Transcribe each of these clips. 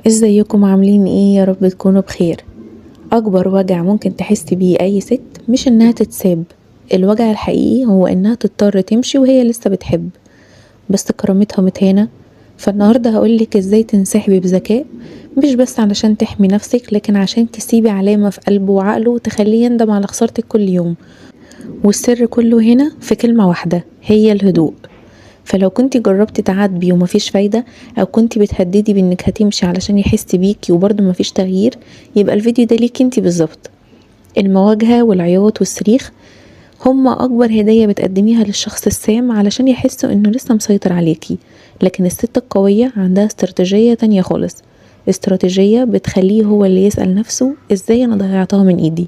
ازيكم عاملين ايه؟ يا رب تكونوا بخير. اكبر وجع ممكن تحس بيه اي ست مش انها تتساب، الوجع الحقيقي هو انها تضطر تمشي وهي لسه بتحب بس كرامتها متهانة. فالنهاردة هقولك ازاي تنسحبي بذكاء، مش بس علشان تحمي نفسك لكن عشان تسيبي علامة في قلبه وعقله وتخليه يندم على خسارتك كل يوم. والسر كله هنا في كلمة واحدة، هي الهدوء. فلو كنتي جربتي تعاتبي ومفيش فايدة، او كنتي بتهددي بانك هتمشي علشان يحس بيكي وبرضه مفيش تغيير، يبقى الفيديو ده ليكي انتي بالظبط. المواجهة والعياط والصريخ هما اكبر هدية بتقدميها للشخص السام علشان يحسوا انه لسه مسيطر عليكي. لكن الست القوية عندها استراتيجية تانية خالص، استراتيجية بتخليه هو اللي يسأل نفسه ازاي انا ضيعتها من ايدي.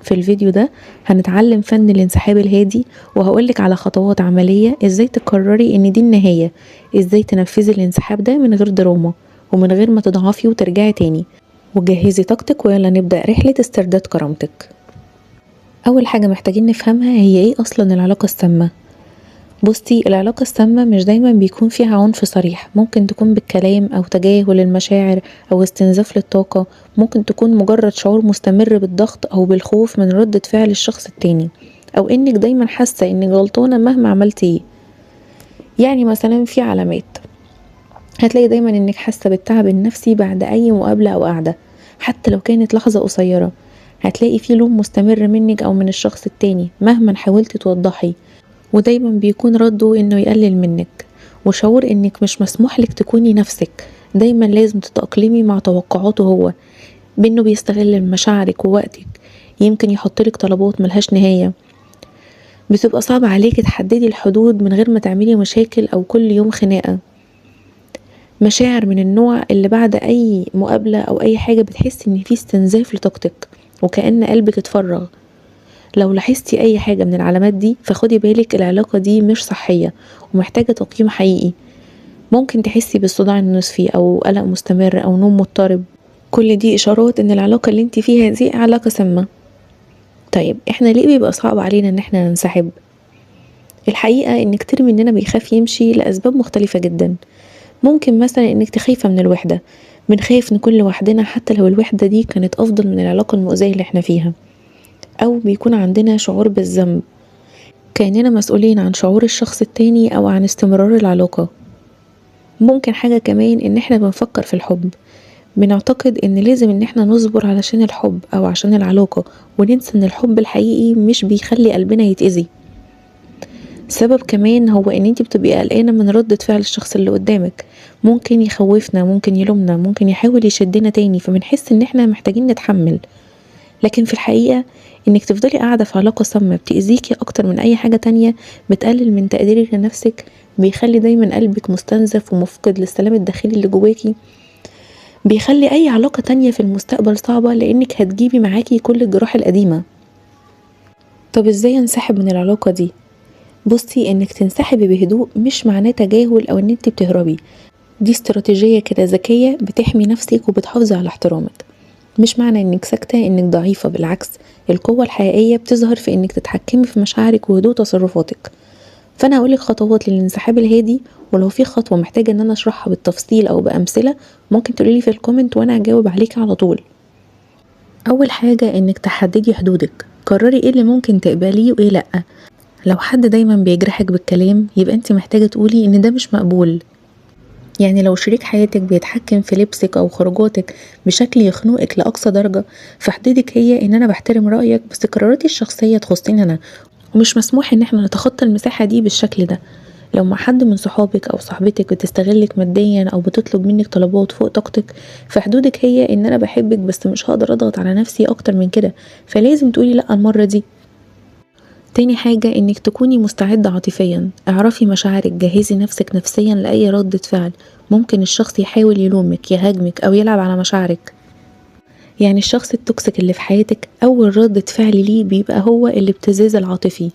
في الفيديو ده هنتعلم فن الانسحاب الهادي، وهقولك على خطوات عملية ازاي تقرري ان دي النهاية، ازاي تنفذي الانسحاب ده من غير دراما ومن غير ما تضعفي وترجعي تاني. وجهزي طاقتك ويلا نبدأ رحلة استرداد كرامتك. اول حاجة محتاجين نفهمها هي ايه اصلا العلاقة السامة. بصي، العلاقة السامة مش دايما بيكون فيها عنف صريح، ممكن تكون بالكلام او تجاهل المشاعر او استنزاف للطاقة، ممكن تكون مجرد شعور مستمر بالضغط او بالخوف من ردة فعل الشخص التاني، او انك دايما حاسة انك غلطانة مهما عملتي ايه. يعني مثلا في علامات هتلاقي دايما انك حاسة بالتعب النفسي بعد اي مقابلة او قعدة حتى لو كانت لحظة قصيرة، هتلاقي في لوم مستمر منك او من الشخص التاني مهما حاولتي توضحي، ودايما بيكون رده انه يقلل منك، وشعور انك مش مسموح لك تكوني نفسك، دايما لازم تتأقلمي مع توقعاته هو، بانه بيستغل مشاعرك ووقتك، يمكن يحطلك طلبات ملهاش نهاية. بتبقى صعب عليك تحددي الحدود من غير ما تعملي مشاكل او كل يوم خناقة. مشاعر من النوع اللي بعد اي مقابلة او اي حاجة بتحسي ان في استنزاف لطاقتك وكأن قلبك اتفرغ. لو لاحظتي اي حاجة من العلامات دي فخدي بالك العلاقة دي مش صحية ومحتاجة تقييم حقيقي. ممكن تحسي بالصداع النصفي او قلق مستمر او نوم مضطرب، كل دي اشارات ان العلاقة اللي انت فيها دي علاقة سامة. طيب احنا ليه بيبقى صعب علينا ان احنا ننسحب؟ الحقيقة ان كتير مننا بيخاف يمشي لاسباب مختلفة جدا. ممكن مثلا انك تخايفة من الوحدة، بنخاف نكون لوحدنا حتى لو الوحدة دي كانت افضل من العلاقة المؤذية اللي احنا فيها، او بيكون عندنا شعور بالذنب كأننا مسؤولين عن شعور الشخص التاني او عن استمرار العلاقة. ممكن حاجة كمان ان احنا بنفكر في الحب، بنعتقد ان لازم ان احنا نصبر علشان الحب او عشان العلاقة، وننسى ان الحب الحقيقي مش بيخلي قلبنا يتأذي. سبب كمان هو ان انتي بتبقي قلقانة من ردة فعل الشخص اللي قدامك، ممكن يخوفنا، ممكن يلومنا، ممكن يحاول يشدنا تاني، فبنحس ان احنا محتاجين نتحمل. لكن في الحقيقة انك تفضلي قاعدة في علاقة سامة بتأذيكي اكتر من اي حاجة تانية، بتقلل من تقديرك لنفسك، بيخلي دايما قلبك مستنزف ومفقد للسلام الداخلي اللي جواكي، بيخلي اي علاقة تانية في المستقبل صعبة لانك هتجيبي معاكي كل الجراح القديمة. طب ازاي انسحب من العلاقة دي؟ بصي، انك تنسحبي بهدوء مش معناه تجاهل او ان انت بتهربي، دي استراتيجية كده ذكية بتحمي نفسك وبتحافظي على احترامك. مش معنى انك ساكتة انك ضعيفة، بالعكس القوة الحقيقية بتظهر في انك تتحكمي في مشاعرك وهدوء تصرفاتك. فانا هقولك خطوات للانسحاب الهادي، ولو في خطوة محتاجة ان انا اشرحها بالتفصيل او بأمثلة ممكن تقوليلي في ال comment وانا هجاوب عليك على طول. اول حاجة انك تحددي حدودك، قرري ايه اللي ممكن تقبليه وايه لأ. لو حد دايما بيجرحك بالكلام يبقى انت محتاجة تقولي ان ده مش مقبول. يعني لو شريك حياتك بيتحكم في لبسك او خروجاتك بشكل يخنقك لاقصى درجة، فحدودك هي ان انا بحترم رأيك بس قراراتي الشخصية تخصني انا، ومش مسموح ان احنا نتخطى المساحة دي بالشكل ده. لو مع حد من صحابك او صاحبتك بتستغلك ماديا او بتطلب منك طلبات فوق طاقتك، فحدودك هي ان انا بحبك بس مش هقدر اضغط على نفسي اكتر من كده، فلازم تقولي لا المرة دي. تاني حاجة انك تكوني مستعدة عاطفيا، اعرفي مشاعرك، جهزي نفسك نفسيا لأي ردة فعل. ممكن الشخص يحاول يلومك، يهاجمك او يلعب على مشاعرك. يعني الشخص ال toxic اللي في حياتك اول ردة فعل ليه بيبقى هو الابتزاز العاطفي،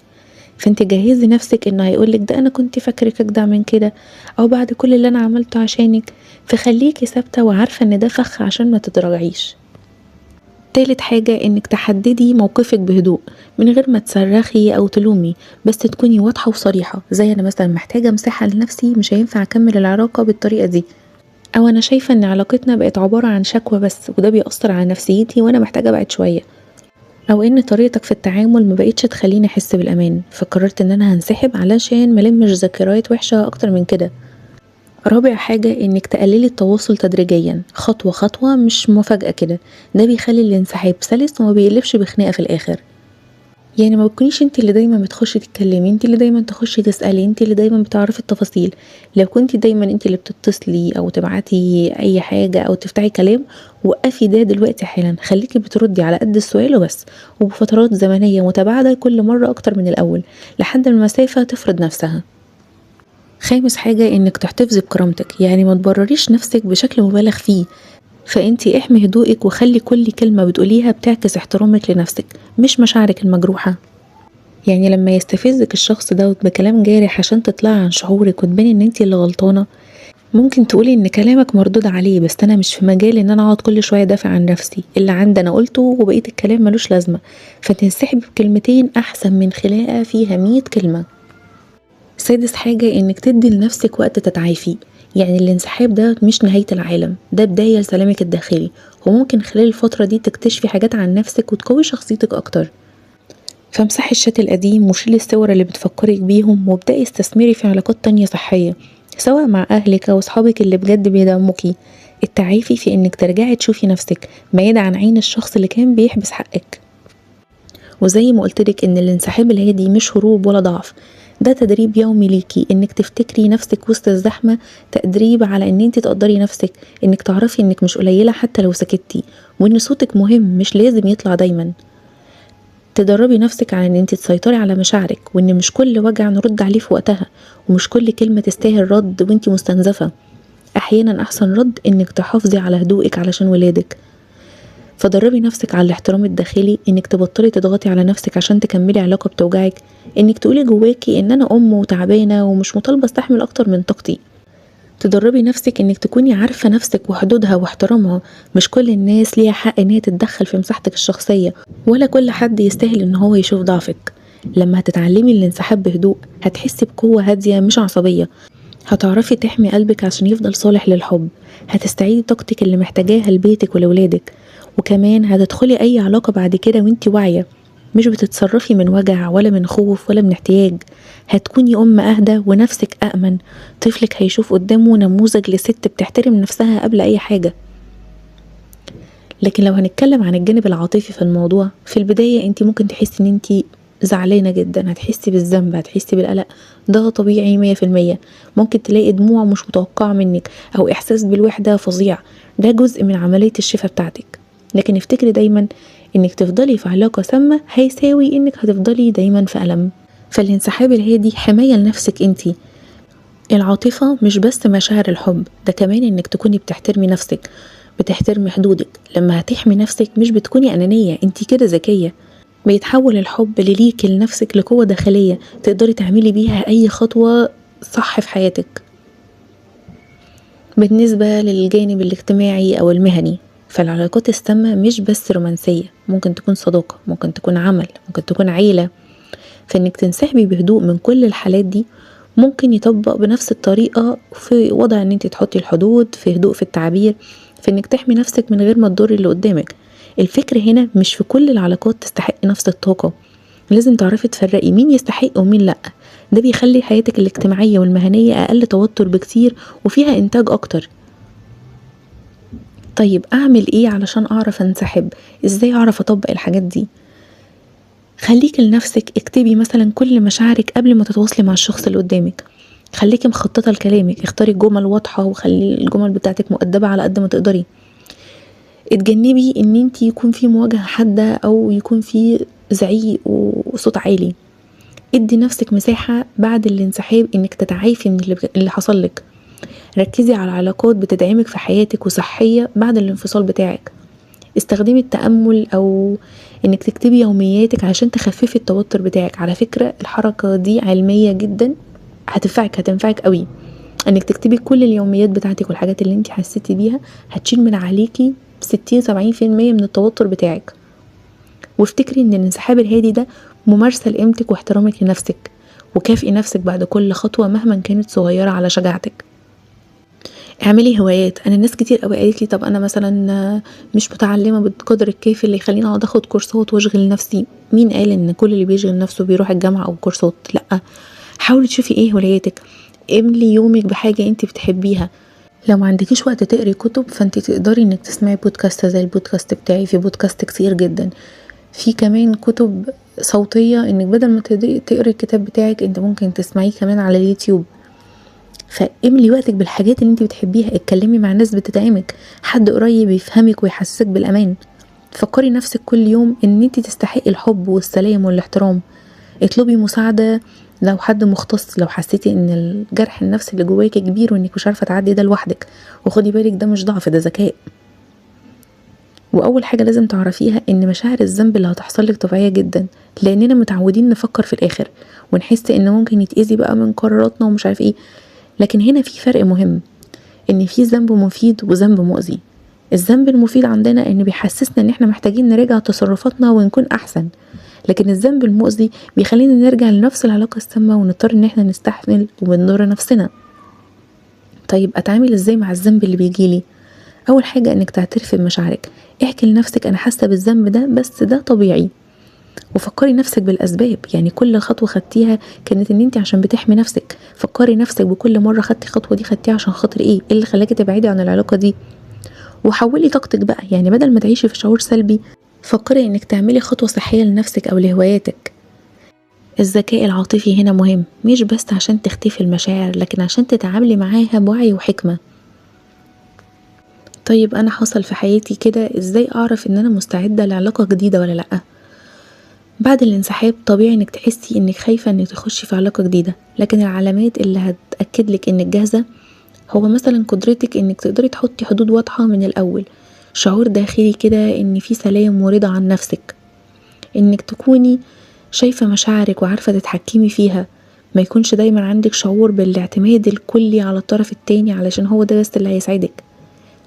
فانت جهزي نفسك انه هيقولك ده انا كنت فاكرك اجدع من كده، او بعد كل اللي انا عملته عشانك، فخليكي ثابتة وعارفة ان ده فخ عشان ما تتراجعيش. تالت حاجة انك تحددي موقفك بهدوء من غير ما تصرخي او تلومي، بس تكوني واضحة وصريحة، زي انا مثلا محتاجة مساحة لنفسي، مش هينفع اكمل العلاقة بالطريقة دي. او انا شايفة ان علاقتنا بقت عبارة عن شكوى بس وده بيأثر على نفسيتي وانا محتاجة ابعد شوية، او ان طريقتك في التعامل ما بقتش تخليني احس بالامان فقررت ان انا هنسحب علشان ملمش ذكريات وحشة اكتر من كده. رابع حاجة انك تقللي التواصل تدريجيا، خطوة خطوة، مش مفاجأة كده. ده بيخلي الانسحاب سلس وما بيقلبش بخناقة في الاخر. يعني ما بتكونيش انت اللي دايما بتخشي تتكلمي، انت اللي دايما تخشي تسألي، انت اللي دايما بتعرفي التفاصيل. لو كنتي دايما انت اللي بتتصلي او تبعتي اي حاجة او تفتحي كلام، وقفي ده دلوقتي حالا. خليكي بتردي على قد السؤال وبس، وبفترات زمنية متباعدة كل مرة اكتر من الاول لحد المسافة تفرض نفسها. خامس حاجة انك تحتفظي بكرامتك، يعني ما تبرريش نفسك بشكل مبالغ فيه. فانتي احمي هدوءك وخلي كل كلمة بتقوليها بتعكس احترامك لنفسك مش مشاعرك المجروحة. يعني لما يستفزك الشخص دوت بكلام جارح عشان تطلعي عن شعورك وتباني ان انتي اللي غلطانة، ممكن تقولي ان كلامك مردود عليه، بس انا مش في مجال ان انا اقعد كل شوية ادافع عن نفسي، اللي عندي انا قلته وبقية الكلام ملوش لازمة. فتنسحبي بكلمتين احسن من خناقة فيها 100 كلمة. سادس حاجة انك تدي لنفسك وقت تتعافي. يعني الانسحاب ده مش نهاية العالم، ده بداية لسلامك الداخلي، وممكن خلال الفترة دي تكتشفي حاجات عن نفسك وتقوي شخصيتك أكتر. فامسحي الشات القديم وشيلي الصور اللي بتفكرك بيهم، وابدأي استثمري في علاقات تانية صحية سواء مع أهلك أو أصحابك اللي بجد بيدعموكي. التعافي في انك ترجعي تشوفي نفسك بعيد عن عين الشخص اللي كان بيحبس حقك. وزي ما قلتلك ان الانسحاب الهادي مش هروب ولا ضعف، ده تدريب يومي ليكي انك تفتكري نفسك وسط الزحمة، تدريب على ان انت تقدري نفسك، انك تعرفي انك مش قليلة حتى لو سكتي، وان صوتك مهم مش لازم يطلع دايما. تدربي نفسك على ان انت تسيطري على مشاعرك، وان مش كل وجع نرد عليه في وقتها، ومش كل كلمة تستاهل رد وانت مستنزفة. احيانا احسن رد انك تحافظي على هدوءك علشان ولادك. فدربي نفسك على الاحترام الداخلي، انك تبطلي تضغطي على نفسك عشان تكملي علاقة بتوجعك، انك تقولي جواكي ان انا ام وتعبانة ومش مطالبة استحمل اكتر من طاقتي. تدربي نفسك انك تكوني عارفة نفسك وحدودها واحترامها. مش كل الناس ليها حق ان هي تتدخل في مساحتك الشخصية، ولا كل حد يستاهل ان هو يشوف ضعفك. لما هتتعلمي الانسحاب بهدوء هتحسي بقوة هادية مش عصبية، هتعرفي تحمي قلبك عشان يفضل صالح للحب، هتستعيدي طاقتك اللي محتاجاها لبيتك ولولادك، وكمان هتدخلي اي علاقة بعد كده وانتي واعية، مش بتتصرفي من وجع ولا من خوف ولا من احتياج. هتكوني ام اهدى ونفسك أأمن، طفلك هيشوف قدامه نموذج لست بتحترم نفسها قبل اي حاجة. لكن لو هنتكلم عن الجانب العاطفي في الموضوع، في البداية انتي ممكن تحسي ان انتي زعلانة جدا، هتحسي بالذنب، هتحسي بالقلق، ده طبيعي 100%. ممكن تلاقي دموع مش متوقعة منك او احساس بالوحدة فظيع، ده جزء من عملية الشفاء بتاعتك. لكن افتكري دايما انك تفضلي في علاقة سامة هيساوي انك هتفضلي دايما في ألم. فالانسحاب الهادي حماية لنفسك انتي. العاطفة مش بس مشاعر الحب، ده كمان انك تكوني بتحترمي نفسك، بتحترمي حدودك. لما هتحمي نفسك مش بتكوني أنانية، انتي كده ذكية. بيتحول الحب لليكي لنفسك لقوة داخلية تقدري تعملي بيها اي خطوة صح في حياتك. بالنسبة للجانب الاجتماعي او المهني، فالعلاقات السامة مش بس رومانسية، ممكن تكون صداقة، ممكن تكون عمل، ممكن تكون عيلة. فإنك تنسحبي بهدوء من كل الحالات دي ممكن يطبق بنفس الطريقة في وضع ان انت تحطي الحدود، في هدوء في التعبير، في انك تحمي نفسك من غير ما تضري اللي قدامك. الفكر هنا مش في كل العلاقات تستحق نفس الطاقة، لازم تعرفي تفرقي مين يستحق ومين لأ. ده بيخلي حياتك الاجتماعية والمهنية أقل توتر بكتير وفيها إنتاج أكتر. طيب أعمل إيه علشان أعرف أنسحب؟ إزاي أعرف أطبق الحاجات دي؟ خليكي لنفسك، اكتبي مثلا كل مشاعرك قبل ما تتواصلي مع الشخص اللي قدامك، خليكي مخططة لكلامك، اختاري جمل واضحة وخلي الجمل بتاعتك مؤدبة على قد ما تقدري. اتجنبي ان انتي يكون في مواجهة حادة او يكون في زعيق وصوت عالي. ادي نفسك مساحة بعد الانسحاب انك تتعافي من اللي حصل لك. ركزي على علاقات بتدعمك في حياتك وصحية بعد الانفصال بتاعك. استخدمي التأمل او انك تكتبي يومياتك عشان تخففي التوتر بتاعك. على فكرة الحركة دي علمية جدا، هتنفعك قوي. انك تكتبي كل اليوميات بتاعتك والحاجات اللي انت حسيتي بيها هتشيل من عليكي 60-70% من التوتر بتاعك. وافتكري ان الانسحاب الهادي ده ممارسة لقيمتك واحترامك لنفسك، وكافئي نفسك بعد كل خطوة مهما كانت صغيرة على شجاعتك. اعملي هوايات. انا ناس كتير قوي قالت لي طب انا مثلا مش متعلمة بالقدر الكافي اللي يخليني اقعد اخد كورسات واشغل نفسي. مين قال ان كل اللي بيشغل نفسه بيروح الجامعة او كورسات؟ لا، حاولي تشوفي ايه هواياتك، املي يومك بحاجة انت بتحبيها. لو ما عندكيش وقت تقري كتب فانت تقدري انك تسمعي بودكاست زي البودكاست بتاعي، في بودكاست كتير جدا، في كمان كتب صوتية انك بدل ما تقري الكتاب بتاعك انت ممكن تسمعيه كمان على اليوتيوب. فاملي وقتك بالحاجات اللي انت بتحبيها، اتكلمي مع ناس بتدعمك، حد قريب يفهمك ويحسسك بالامان. فكري نفسك كل يوم ان انت تستحقي الحب والسلام والاحترام. اطلبي مساعدة لو حد مختص، لو حسيتي ان الجرح النفسي اللي جواكي كبير وانك مش عارفه تعدي ده لوحدك. وخدي بالك ده مش ضعف، ده ذكاء. واول حاجة لازم تعرفيها ان مشاعر الذنب اللي هتحصل لك طبيعية جدا، لاننا متعودين نفكر في الاخر ونحس ان ممكن يتاذي بقى من قراراتنا ومش عارف ايه. لكن هنا في فرق مهم، ان في ذنب مفيد وذنب مؤذي. الذنب المفيد عندنا ان بيحسسنا ان احنا محتاجين نراجع تصرفاتنا ونكون احسن، لكن الذنب المؤذي بيخلينا نرجع لنفس العلاقة السامة ونضطر ان احنا نستحمل وبنضر نفسنا. طيب اتعامل ازاي مع الذنب اللي بيجيلي؟ اول حاجة انك تعترفي بمشاعرك، احكي لنفسك انا حاسه بالذنب ده بس ده طبيعي، وفكري نفسك بالاسباب. يعني كل خطوة خدتيها كانت ان انت عشان بتحمي نفسك، فكري نفسك بكل مرة خدتي خطوة دي خدتيها عشان خاطر ايه، ايه اللي خلاكي تبعدي عن العلاقة دي. وحولي طاقتك بقى، يعني بدل ما تعيشي في شعور سلبي فكري انك تعملي خطوة صحية لنفسك او لهواياتك. الذكاء العاطفي هنا مهم، مش بس عشان تختفي المشاعر لكن عشان تتعاملي معاها بوعي وحكمه. طيب انا حصل في حياتي كده، ازاي اعرف ان انا مستعدة لعلاقة جديدة ولا لا؟ بعد الانسحاب طبيعي انك تحسي انك خايفة انك تخشي في علاقة جديدة، لكن العلامات اللي هتاكد لك انك جاهزة هو مثلا قدرتك انك تقدري تحطي حدود واضحة من الاول، شعور داخلي كده ان في سلام ورضا عن نفسك، انك تكوني شايفه مشاعرك وعارفه تتحكمي فيها، ما يكونش دايما عندك شعور بالاعتماد الكلي على الطرف التاني علشان هو ده بس اللي هيسعدك.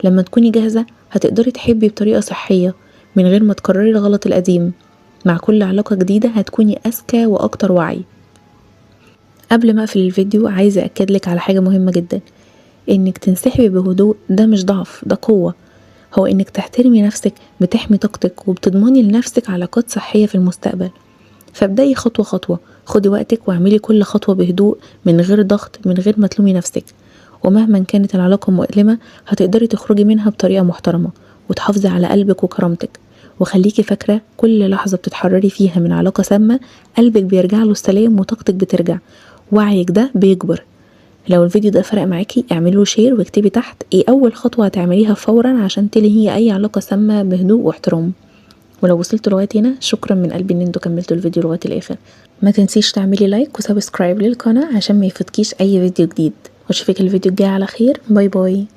لما تكوني جاهزة هتقدري تحبي بطريقة صحية من غير ما تكرري الغلط القديم. مع كل علاقة جديدة هتكوني أذكى وأكتر وعي. قبل ما أقفل الفيديو عايزة أكد لك على حاجة مهمة جدا، إنك تنسحبي بهدوء ده مش ضعف، ده قوة. هو إنك تحترمي نفسك، بتحمي طاقتك وبتضمني لنفسك علاقات صحية في المستقبل. فابدأي خطوة خطوة، خدي وقتك واعملي كل خطوة بهدوء من غير ضغط، من غير ما تلومي نفسك. ومهما كانت العلاقة مؤلمة هتقدري تخرجي منها بطريقة محترمة وتحافظي على قلبك وكرامتك. وخليكي فاكرة كل لحظة بتتحرري فيها من علاقة سامة قلبك بيرجع له السلام وطاقتك بترجع، وعيك ده بيكبر. لو الفيديو ده فرق معاكي اعملوا share واكتبي تحت ايه اول خطوة هتعمليها فورا عشان تنهي اي علاقة سامة بهدوء واحترام. ولو وصلتوا لغاية هنا شكرا من قلبي ان انتوا كملتوا الفيديو لغاية الاخر. ما تنسيش تعملي like و subscribe للقناة عشان ما يفوتكيش اي فيديو جديد. واشوفك الفيديو الجاي على خير. bye bye.